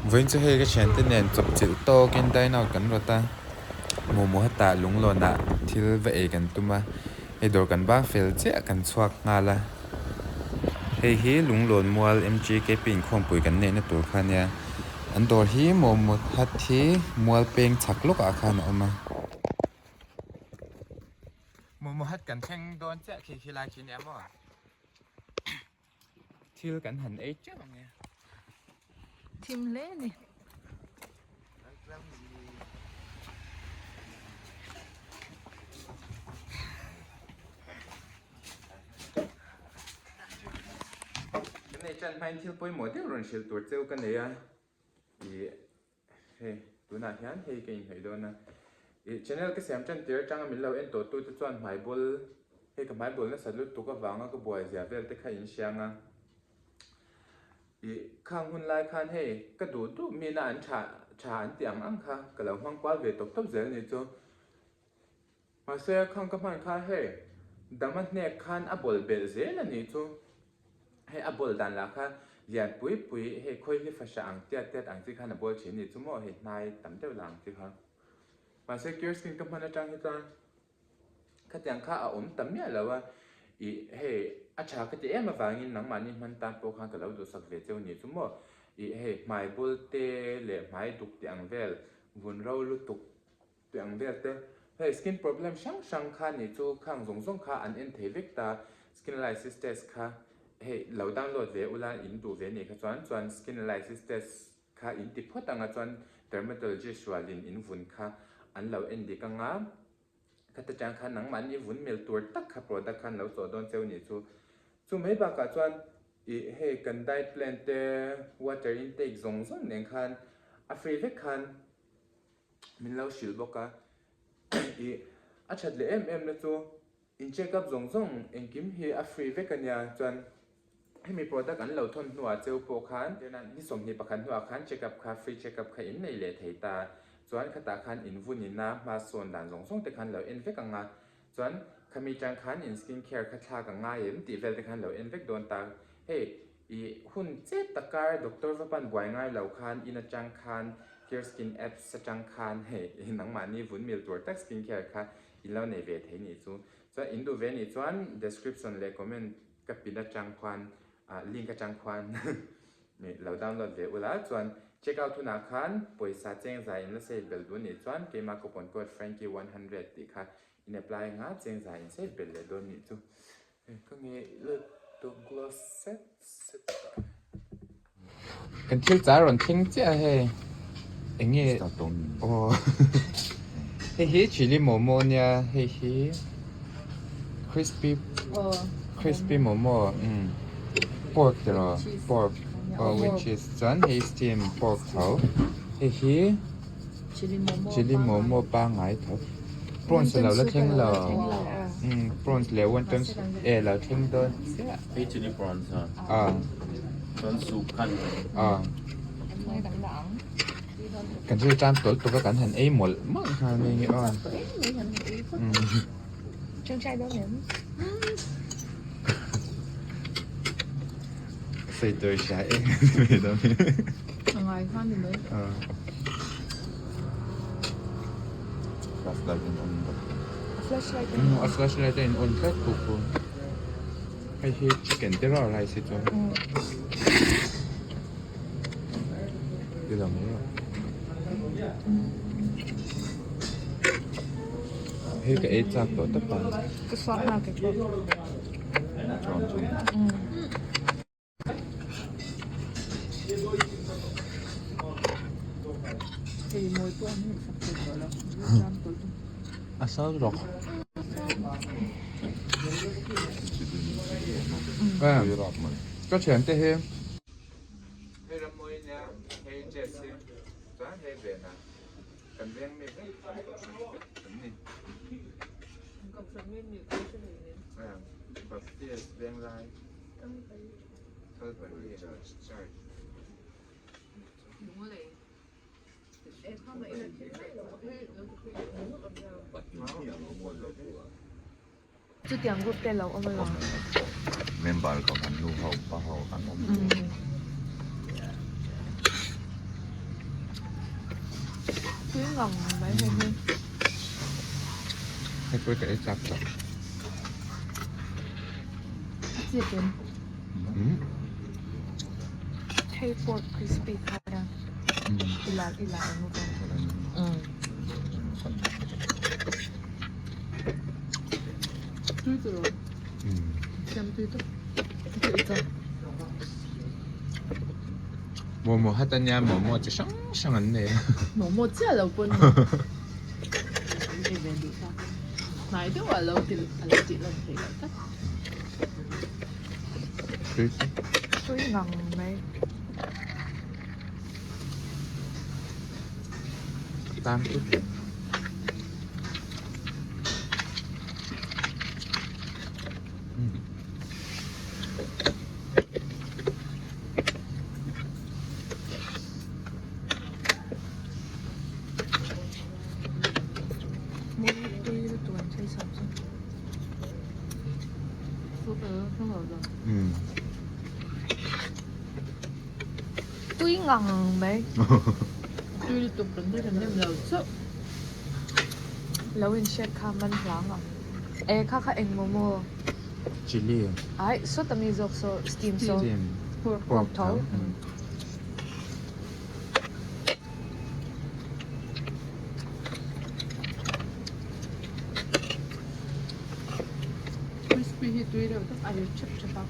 Vawiin chu hei ka thiante nen chawpchilh tawkin dine out kan rawt a, momo hetah lunglawnah thil va ei kan tum a, hei dawr kan bang fel chiah kan chhuak nghal a, hei hi lunglawn mual MGKP inkhawmpui kan neihna tur kha ania, an dawr hi momo hat hi mual peng chhak lawkah khan a awm a. Momo hat kan thleng dawn chiah khi khi lai khi nia maw? Thil kan han ei teuh ang e. Thim hle a ni. Kan nei tan hmain thil pawimawh deuh rawn hrilh tur cheu ka nei a. Ih hei tunah hian hei ka inhnawih dawn a ih channel ka siam tan tir atanga min lo en tawh tute chuan hmai bawl hei ka hmai bawl nasat lutuk avanga ka buai zia vel te kha in hriang a ih khang hun lai khan hei ka duh duh mina an tha tha an tih ang ang kha ka lo hmang kual ve tawp tawp zel ni chu. Mahse, khang ka hman kha hei dama hnek khan a bawl belh zel a nih chu. Hei a bawl dan lah kha lian pui pui hei khawi hi fahra ang tiat tiat ang chi khan a bawl thin a nih chu maw hei hnai tam deuh lah ang chi kha. Mahse, cure skin ka hman atang hi chuan khatiang kha a awm ta miah lo a, ih hei a tha ka ti em avangin nangmahni hman tan pawh khan ka lo duhsak ve cheu a nih chu maw. Ih hei hmai bawl te leh hmai duk tih ang vel vun ro lutuk Tih ang vel te. Hei skin problem hrang hrang kha nih chu khang zawng zawng kha an en thei vek ta, skin analysis test kha hei lo download ve ula in duh ve nih kha chuan chuan skin analysis test kha in ti phawt anga chuan dermatologist rualin in vun kha an lo en dik anga khata tang khan nangmahni vun mil tur tak kha product kha an lo chawh dawn cheu nih chu. Chu mai bakah chuan ih hei kan diet plan te water intake zawng zawng nen khan a free vek khan min lo hrilh bawk a ih a that leh em em na chu in check up zawng zawng engkim hi a free vek a nia chuan hemi product an lo thawn hnuah cheu pawh khan ni 21 hnuah khan check up kha free check up kha in nei leh thei ta chuan khatah khan in vun in a hma sawn dan zawng zawng te khan lo en vek ang a chuan khami tang khan in skin care kha thlak a ngai em tih vel te khan lo en vek dawn ta hei Ih hun chet tak kar doctor va pan buai ngai lo khan in atang khan Cure Skin apps atang khan hei nangmahni vun mil tur tak skin care kha in lo nei ve thei nih chu. Chuan in duh ve nih chuan description leh comment ka pin atang khuan link atang khuan lo download ve ula chuan check out hunah khan pawisa cheng zai in la save belh duh nih chuan keimah coupon code Frankie 100 tih kha in apply anga cheng zai in save belh leh dawn nih chu. Ka nge lutuk gloss set set a. Kan thil char rawn thleng chiah a hei eng nge aw hei hi chilli momo ania hei hi crispy crispy momo umm pork tiraw pork aw with cheese chuan hei steam pork tho hei hi Chilli momo pangngai tho. Prawns a lo la thleng lo. Umm prawns leh wonton e lo thleng dawn chiah. Hei chilli prawns a. A. Chuan soup khan. A. Kan thil tan tawlh tuk a kan han ei mawlh mawlh nghal mai nge aw. Tawngtai dawn em? Sawi tur hria em em mai dawn e. A ngai kha ni mai. Flashlight in on bawk. A flashlight in on. A flashlight a in on tlat bawk aw. Hei hi chicken te rau rice hi chuan. Ti lo mai rawh. Hei ka ei chak tawh tawp a. Ka suak nghal kek bawk. Hei mawi pawh an ngaihsak thei tawh lo. A sal rawk. Ka thiante hi. Hei rammawi nia hei Jess hi chuan hei vena kan veng mi vek kan ni. Baptist Venglai Calvary Church. Chutiang group te lo awm alawm. Member ka kan nu ho pa ho an awm. Tui ngang mai hei hi. Hei pawh ka ei chak tawh. A chip em? Hei pork crispy kha nia. I la i la em u Tui tawh lo. Siam tui tawh. Tui tawh. Momo hat ania momo chi hrang hrang an nei a. Momo chiah lo pawn an ei ve duh ta. Hnai deuh ah lo ti a lo tih lan theih loh tlat. Tui tawh. Tui ngang mai. Tan tut. Tui ngang mai. Tui lutuk kan ti kan nem lo chauh. Lo in hriat kha man hla ngang. E kha kha eng maw maw? Chilli. Ai sawta mi zawk saw steam saw. Steam. Pork pork tho. Crispy hi tui deuh tak a ri thep thep a.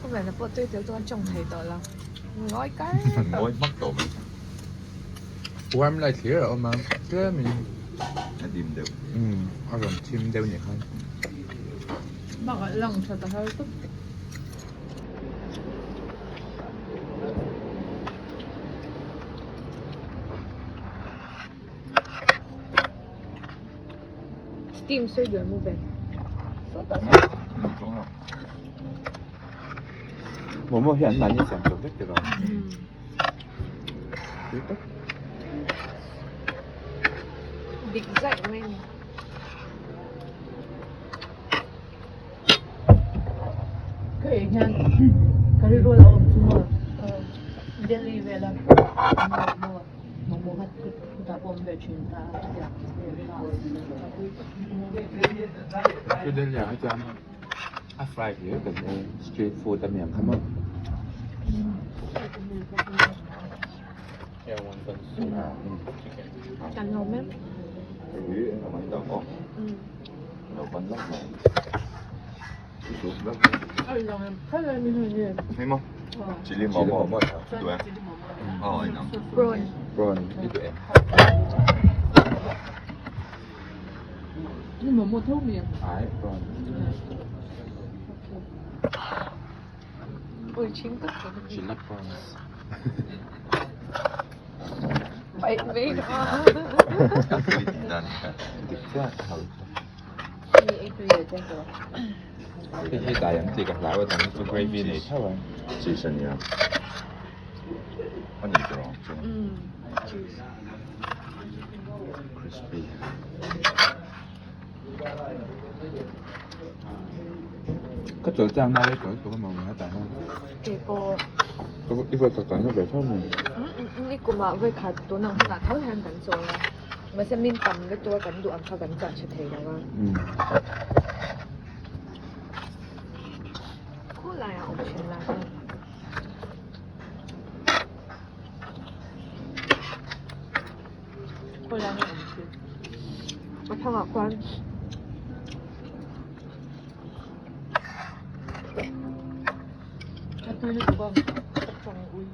Khawvelna pawh tui tel chuan tawng thei tawh lo. Ngawi kar tawh. Ngawi hmak tawh mai. Warm light hlir a awm a, tlemin A dim deuh. Umm a rawn thim deuh nih khan. Bakah lang tha ta har tawp. Steam sawi duai mu ve. Momo hi an mahni siam chawp vek tiraw? Tui tak. Dik zaih mai ni. Ka ei hian ka rilru a lo awm chu maw Delhi vela momo momo kha chutah pawh awm ve thin ta Chu Delhi ah kha chuan a fry hlir kan ei street food a mi ang kha maw. Kan lo mek. Chili momo. Prawn. Prawn i duh em? Momo tho mi. Ai prawn. Ui ching tak. Chili prawns. Paih mai ka. Dik chiah a hau ta. Hei hi dai ang tih ka hlau a dang chu gravy nei tho a. Cheese a nia. A ni tawh ang chu. Crispy. Ka chawlh chang nai chawl tawh maw a tah hian. Keipawh. I vawi khat kan la ve tho mai. Ni kumah vawi khat tun ang hunah tho hian kan chawl a. Mahse min tam lutuk a kan duh ang kha kan chah tha thei lo a. Khulaiah awm thin la hian. Khawlai a awm thin. A thangah khuan. A tui lutuk a, ka tawng ui.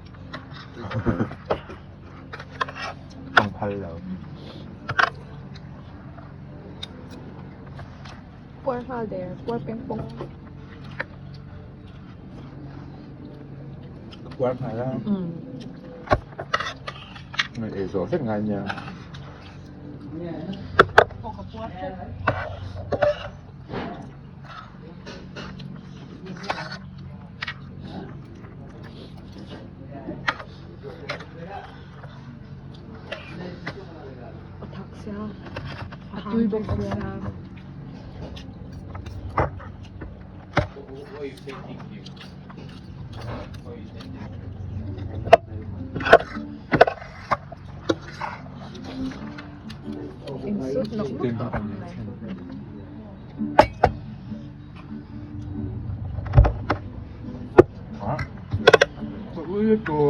Tawng phal lo. Puar nghal der, puar peng pawng. Ka puar nghal a. Ngai ei zawh vek ngai nia. Aw ka puar tep. A thak sia. A tui bawk sia.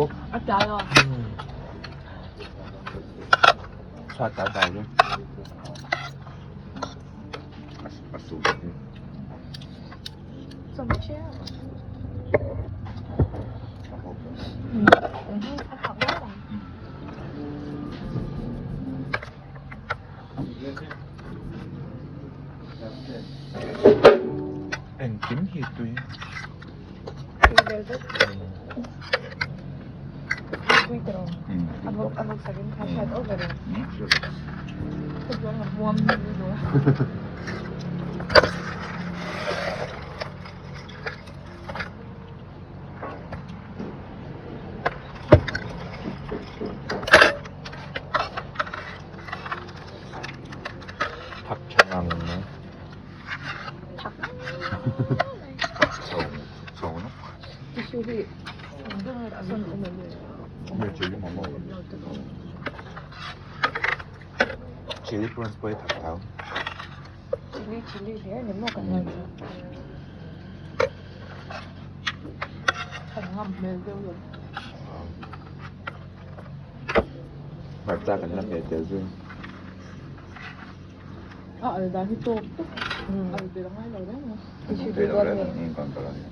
bawk. A tlai a. Chhuat a dai reng. A su bawk hi. Engkim hi tui. Tui vel vek. Tui tawh. A vawk a vawk sakin kha hriat over e. Ka chuan a hmuam ni ni lo. Thak tha ngang mai. Thak. Chho chho no. Tissue hi sawn awm em le? Nge chilli momo. Chilli prawns pawh hi thak thau. Chilli chilli hler ni maw kan lo chu. Kan ngam hmel deuh lo. Hmarcha kan la hmeh tel zui. A al dan hi tawk tawk al ber ngai lo reng a. Tissue lo reng ang kan kal a ni.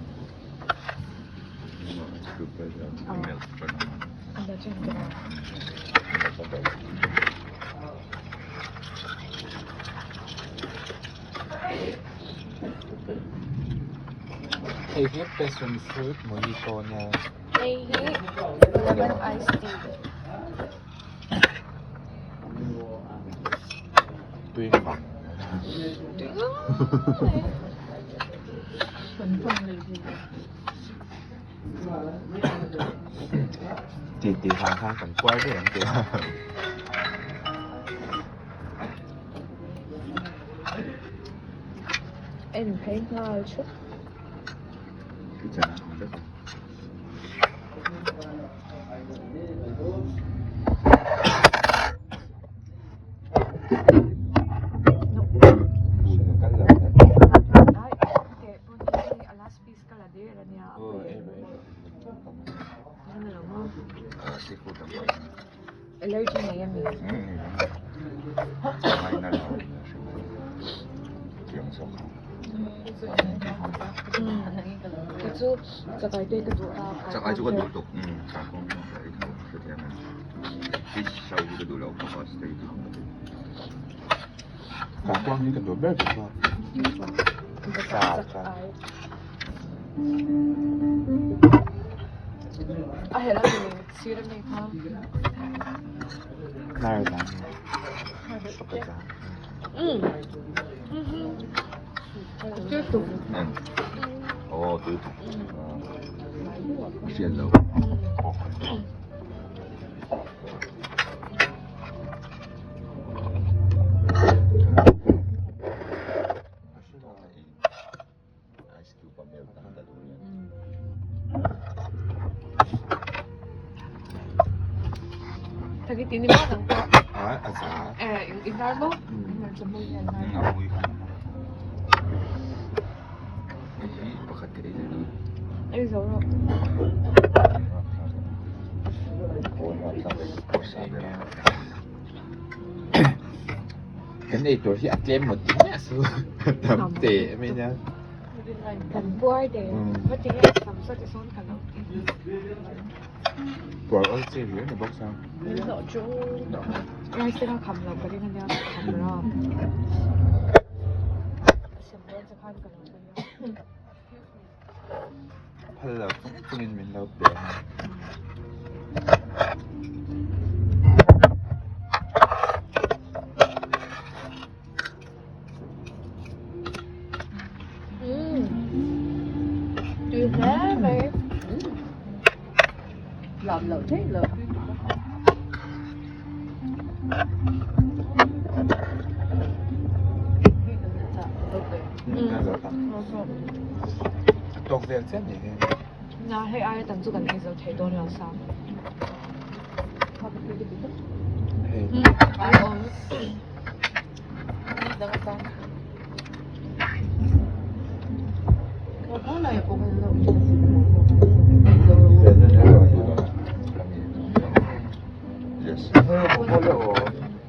Hei hi passion fruit mojito nia. Hei hi lemon ice tea. Tui ngang. Tui ngang mai. Kan pawm leh zui. Ti ti vang khan kan puar daih ang tih a. En phei nghal thup. Kitchen ah ang vek a. Allergy nei ami? Kei chu chakai te ka duh a. Chakai chu ka duh tuk. Fish hi ka duh lo Kakuang hi ka duh ber bawk a. Sa chuan. A helh a mi sir a mi kha. Hnar zang ka zang. Tui tuk. Aw tui tuk. A hriat lo. Thagi tini maw nang pawh? A a za. Eh i hnar maw? Hnar chu mui hian hnar. A mui khan. Hei hi pakhat ka ei leh dawn. Ei zo rawh. Kan ei tur hi a tlem ngawt tih miah su tam teh mai nia. Kan puar der. Va ti nge sam sa ti sawn ka lo ti. Puar awl chi riau ni bawk sa. Min hlawh chu rice te kha kham lo ka ring ania kham ra. A sem dawn che khan ka lo sawi a. Phal lo chung chungin min lo pe a. Tui hle mai. Làm loh theih loh. A tawk vel chiah ni hi. Na hei aia tam chu kan ei zo thei dawn lo sa. Hei. Ai awm. Dang atan. pawh le aw.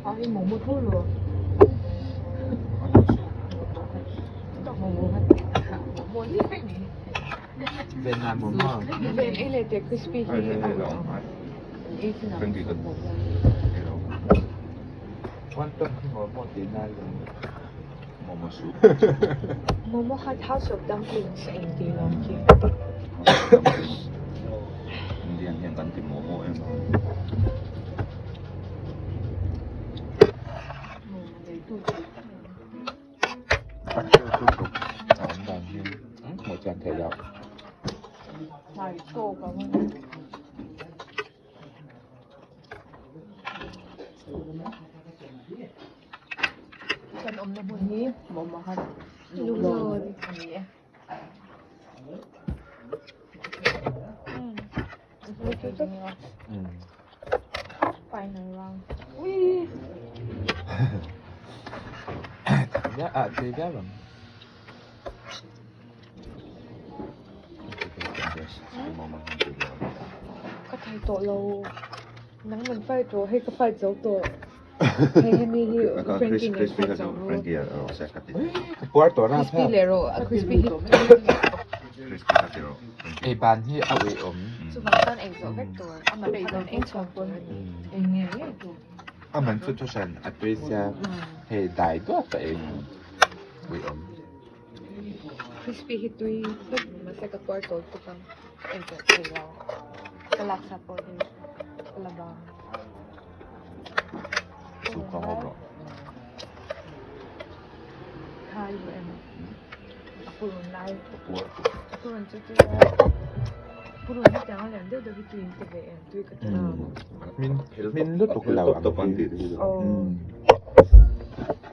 A i momo tho lo. Ven ah momo. Ven ei leh teh crispy hi a One tawk hi momo tih na lo. Momo soup. Momo kha House of Dumplings a inti lawm khi. Indian hian kan ti momo em a. Momo neitu thei tak a ni. A thil chu tuk a awm dan hi hmuh chian theih loh. Hnai tawk ang. Kan awmna hmun hi Momo Hut Lunglawn a ni e. Final round. A tui viau ang. Ka thei tawh lo. Nang man fight rawh hei ka fight zo tawh. Hei hemi hi Frankie nen fight zo rawh. Ka puar tawh rap Crispy leh rawh a crispy hi Ei ban hi a uih awm. Chuvang chuan ei zawh vek tur. A man kha kan ei chhuak tur a ni. Ei ngei ngei tur. A man chu thu hran a tui sia hei dai duat a ei uih awm. Crispy hi tui hlawk mahse ka puar tawh tuk ang ka ei tawh thei lo ka laksa pawh hi ka la bang. Soup ka hawp rawh. Thai ru em a purun lai a purun chu tui a purun hi tiang a lian deuh deuh hi tui in ti ve em tui ka ti a. Min min lutuk lo ang hi.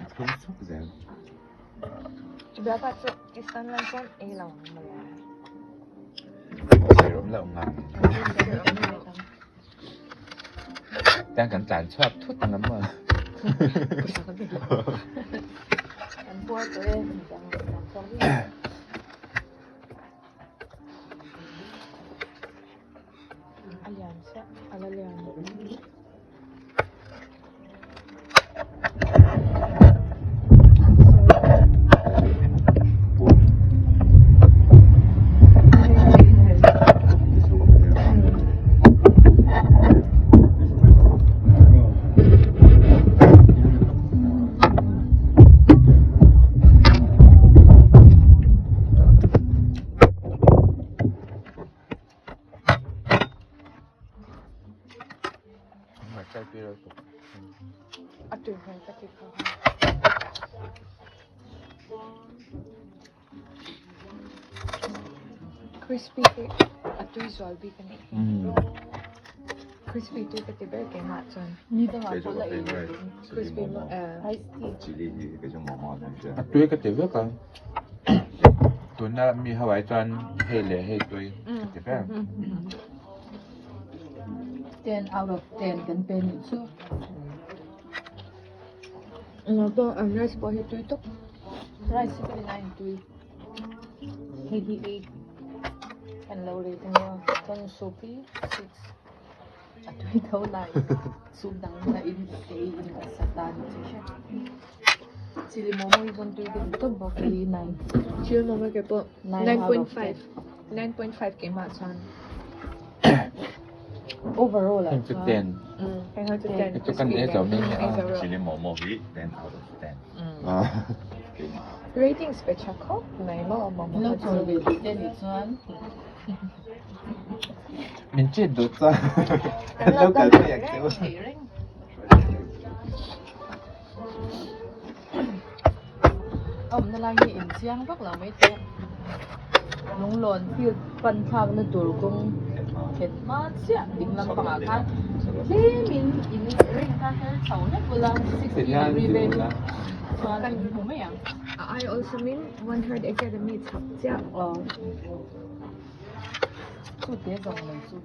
A thlum suk zel. Chubia chu Eastern lam chuan ei lo ang mawle. Sawi awm loh ngang. Tiang kan tlan chhuak thut ang em maw? Kan puar tawh e, tiang kan tlan chhuak thut ang. A lian chiah, a la lian. A tui hmel ka ti kha. Crispy hi a tui zual bik a nih hi. Crispy tui ka ti ber keimah chuan. Ni dangah pawh la ei leh duh. Crispy maw eh. Chili hi kei chu momo a tui sia. A tui ka ti vek a. Tuna mi ho ah chuan hei leh hei tui ka ti ber. 10 out of 10 kan pe nih chu. Engah pawh an rice pawh hi tui tawp. Rice hi ka rin aiin tui. Hei hi 8 kan lo rate ania chuan soup hi 6 a tui tho lai soup dang na in ei in a sa ta ni chu hria. Chili momo hi pawn tui ka duh tawp bawk hei hi 9. Chili momo ke pawh 9.5 9.5 keimah chuan. Overall ah chuan heng ho chu 10 Hei chu kan ei zo mai nia. Chili momo hi 10 out of 10. Keimah. Ratings pe tha khawp mai maw momo Lo kha chawl chu. ve duh te nih chuan. Min treat duh chuan Kan lo lo kal kal phei ang che u. thei reng. A awmna lai hi in chiang vak lo mai te. Lunglawn field pan thlakna tur kawng khet hma chiah ding lampangah khan tlemin in ring kha her chho hlek ula 60 degree vel chuan in hmu mai ang. A ai awlsamin One Heart Academy chhak chiah. Aw. Chu te zawng mai chu.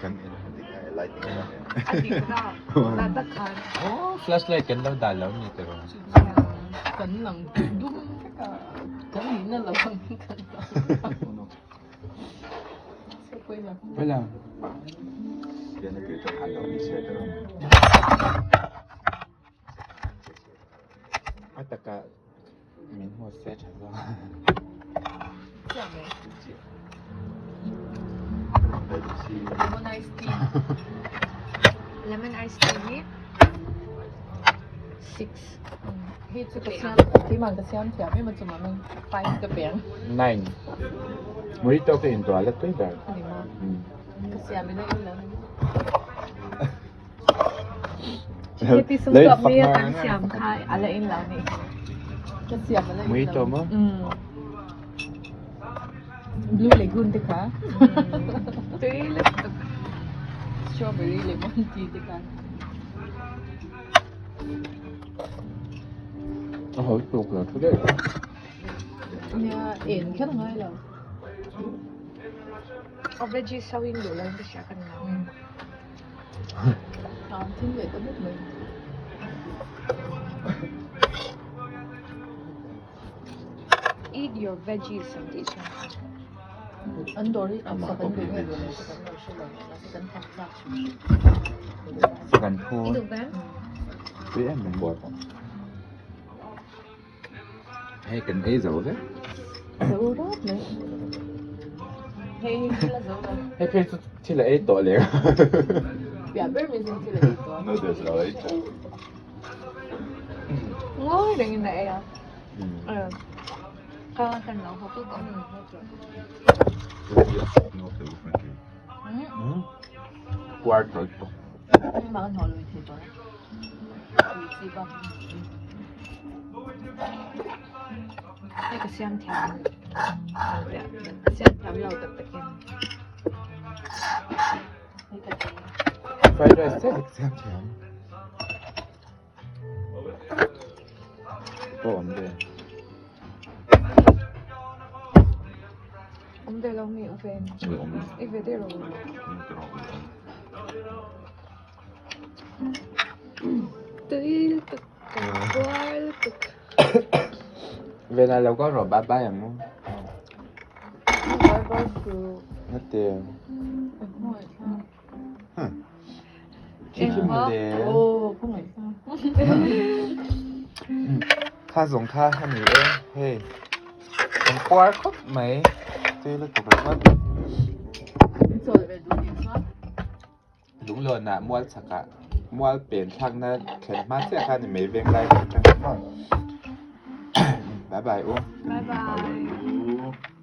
Kan en a dik a lighting a A dik rap la tak khan. Oh, flashlight kan lo dah lo ni tiraw. Kan lang dum vek a, kan nihna lo ang kan lang. Pawila. Pawila. A taka min hmu se tha zawk. Lemon ice tea. Lemon ice tea hi 6. Hei chu ka siam keimah ka siam thiam em a chungah meng 5 ka peng. 9. Mojito ka in tuah la tui ber. Ani maw? Ka siam in a in lo ni. Heti sum tuah mi a kan siam kha a la in lo ni. Ka siam a la in lo. Mojito maw? Blue Lagoon te kha. Tui lutuk. Strawberry lemon tea te kha. A ho tuk lo thu daih. Nia en kher ngai lo. A veggies ho in duh lo in ka hria kan lo. An thim leh ta bawk mai. Eat your veggies an tih chuan. An dawr hi sak an duh nge duh lo chu kan lo hre lo mahse kan fak tlak hrim hrim. Fak an phu. I duh vem? Tui em em. Hei kan ei zo vek. Zo rawt mai. Hei thil a zo lo. Hei phei chu thil a ei tawh leh. Piah ber mai chuan thil a ei tawh a. Noodles lo ei tawh. Ngawi rengin a ei a. Ka kan lo haw pawh ka. Puar tawh tawh. Engmah kan haw lui thei tawh a. Tui chi bak. Hei ka siam thiam. Ka siam thiam lo tak takin. Hei ka ei. Fried rice chiah ka siam thiam. Pawh awm ve. Awm ve lo mi u ven. I ve der rawh. Tui lutuk ka puar lutuk. Vena lo kal rawh bye bye ang u. Bye bye su. Ngate. Kha zawng kha a ni e hei kan puar khawp mai tui lutuk ringawt lunglawnah mual chhakah mual pen thlakna thlen hma chiah kha a ni mai veng lai atang khan maw bye bye u bye bye.